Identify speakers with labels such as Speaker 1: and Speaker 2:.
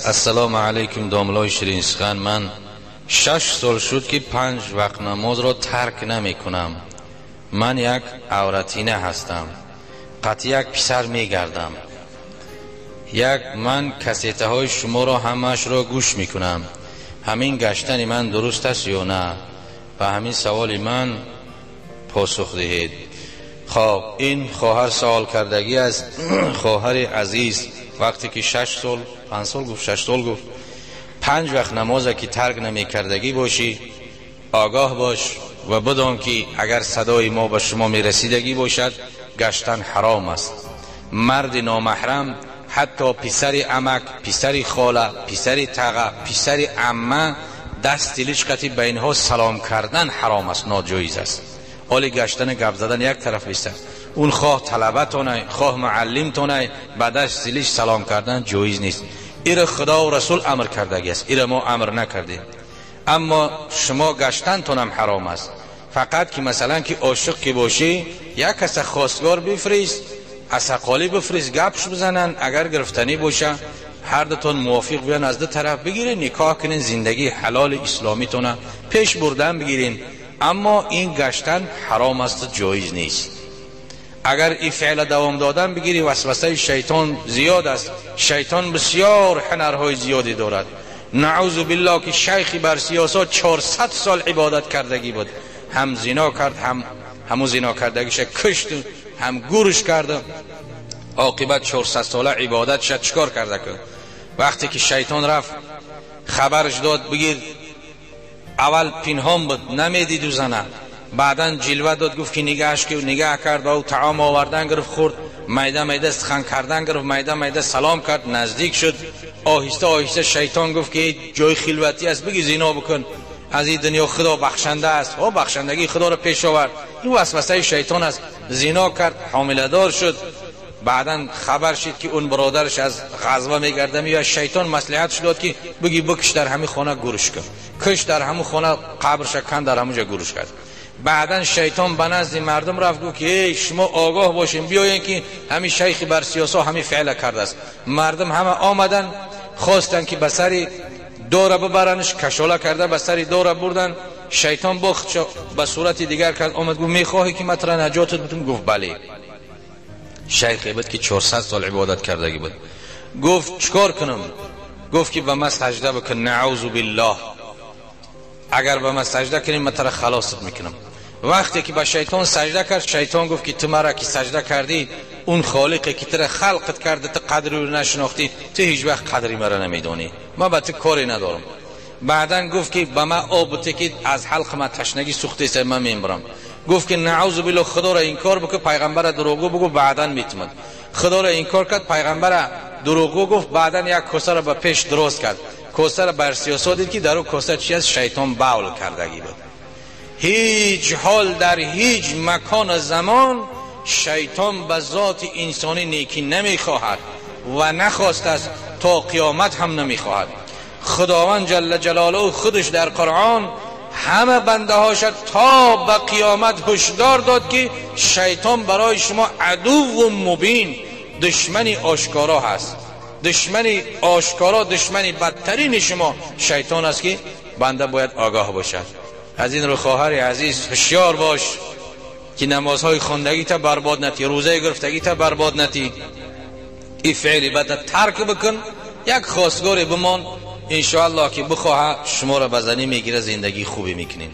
Speaker 1: аст: ассалому алайкум, домлои ширинсухан, ман 6 сол шуд ки 5 вақт намозро тарк намекунам. Ман як авратина ҳастам, қатъи як писар мегардам. Як ман кассетаҳои шуморо ҳамаашро гӯш мекунам. Ҳамин гаштани ман дуруст аст ё на? Ба ҳамин саволи ман посух диҳед. Хоб, ин хоҳар савол кардагӣ аст. Хоҳари азиз, вақте ки 6 сол, 5 сол гуфт, 6 сол гуфт, 5 вақт намоза ки тарк намекардагӣ бошӣ, огаҳ бош ва бидон ки агар садои мо ба шумо мерасидагӣ бошад, гаштан ҳаром аст. Марди номаҳрам, ҳатто писари амак, писари хола, писари таға, писари амма, дасти личқати ба инҳо салом кардан ҳаром аст, ноҷоиз аст. Ҳоли гаштан гап задан як тараф биста. Он хоҳ талабатонай, хоҳ муаллимтонай, ба дасти лич салом кардан ҷоиз нест. Ира Худо ва Расул амр кардагӣ аст, ира мо амр накардем. Аммо шумо гаштантонам ҳаром аст. Фақат ки масалан ки ошиқ ки бошӣ, як каса хостгор бифрист, асақолӣ бифрист, гапш бизананд, агар гирифтанӣ боша, ҳар дутон мувофиқ биён, аз ду тараф бигирин, никоҳ кунин, зиндагии ҳалоли исломитона пеш бурдан бигирин. Аммо ин гаштан ҳаром аст, ҷоиз нест. Агар ин феъла давом додан бигирӣ, васвасаи шайтон зиёд аст. Шайтон бисёр ҳунарҳои зиёде дорад. Наъузу биллоҳ ки шайхи барсиёсо 400 сол ибодат кардагӣ буд, ҳам зино кард, ҳам ҳамун зино кардагиша кушт, ҳам гурш кард. Оқибат 400 сола ибодатша чикор карда кун? Вақте ки шайтон рафт хабарш дод, бигир, аввал пинҳон буд, намедиду зана, баъдан ҷилва дод, гуфт ки нигаҳш ки нигаҳ кард ва ӯ таом овардан гирифт, хӯрд, майда майда сухан кардан гирифт, майда майда салом кард, наздик шуд. Оҳиста оҳиста шайтон гуфт ки ҷои хилватӣ аст, бигир зино бикун, аз ин дунё Худо бахшанда аст. О, бахшандагии Худоро пеш овард. Ин васвасаи шайтон аст. Зино кард, ҳомиладор шуд. Баъдан хабар шид ки он бародараш аз ғазва мегардам, ё шайтон маслиҳат дод ки бигӣ бикш дар ҳамин хона гурш кун. Киш дар ҳамун хона, қабрша кан, дар ҳамунҷа гурш кард. Баъдан шайтон ба назди мардум рафт, гуфт ки эй шумо огоҳ бошем, биёен ки ҳамин шайхи барсиёсо ҳамин феъла кардааст. Мардум ҳама омадан, хостанд ки ба сари дора бибаранш, кашола карда ба сари дора бурдан. Шайтон бо ба сурати дигар кард, омад, гуфт мехоҳӣ ки ман тура наҷотат бидам? Гуфт бале. Шайхе буд ки 400 сол ибодат кардагӣ буд. Гуфт чикор кунам? Гуфт ки ба ман саҷда бикун. Наъузу биллоҳ, агар ба ман саҷда кунӣ, ман тура халосат мекунам. Вақте ки ба шайтон саҷда кард, шайтон гуфт ки ту мара ки саҷда кардӣ, он холиқе ки тура халқат карда, ту қадри ӯро нашинохтӣ, ту ҳеҷ вақт қадри мара намедонӣ, ман ба ту коре надорам. Баъдан гуфт ки ба ман об бите ки аз ҳалқи ман ташнагӣ сӯхтест, ман мемирам. Гуфт ки наъузу биллоҳ, Худоро инкор бикун, пайғамбара дурӯғгӯ бигӯ, баъдан метумад. Худоро инкор кард, пайғамбара дурӯғгӯ гуфт, баъдан як косаро ба пеш дуроз кард. Косаро барсиёсо дид ки дар ӯ коса чи аст? Шайтон бавл кардагӣ буд. Ҳеҷ ҳол дар ҳеҷ макон замон шайтон ба зоти инсонӣ некӣ намехоҳад ва нахостааст, то қиёмат ҳам намехоҳад. Худованд ҷалла ҷалолаҳу худаш дар Қуръон ҳама бандаҳоша то ба қиёмат ҳушдор дод ки шайтон барои шумо адувву мубин, душмани ошкоро ҳаст. Душмани ошкоро, душмани бадтарини шумо шайтон аст ки банда бояд огаҳ бошад. Аз ин рӯ хоҳари азиз, ҳушёр бош ки намозҳои хондагита барбод натӣ, рӯзаи гирифтагита барбод натӣ. Ин феъли бада тарк бикун, як хостгоре бимон, иншоаллоҳ ки бихоҳа шуморо ба занӣ мегира, зиндагии хубе мекунем.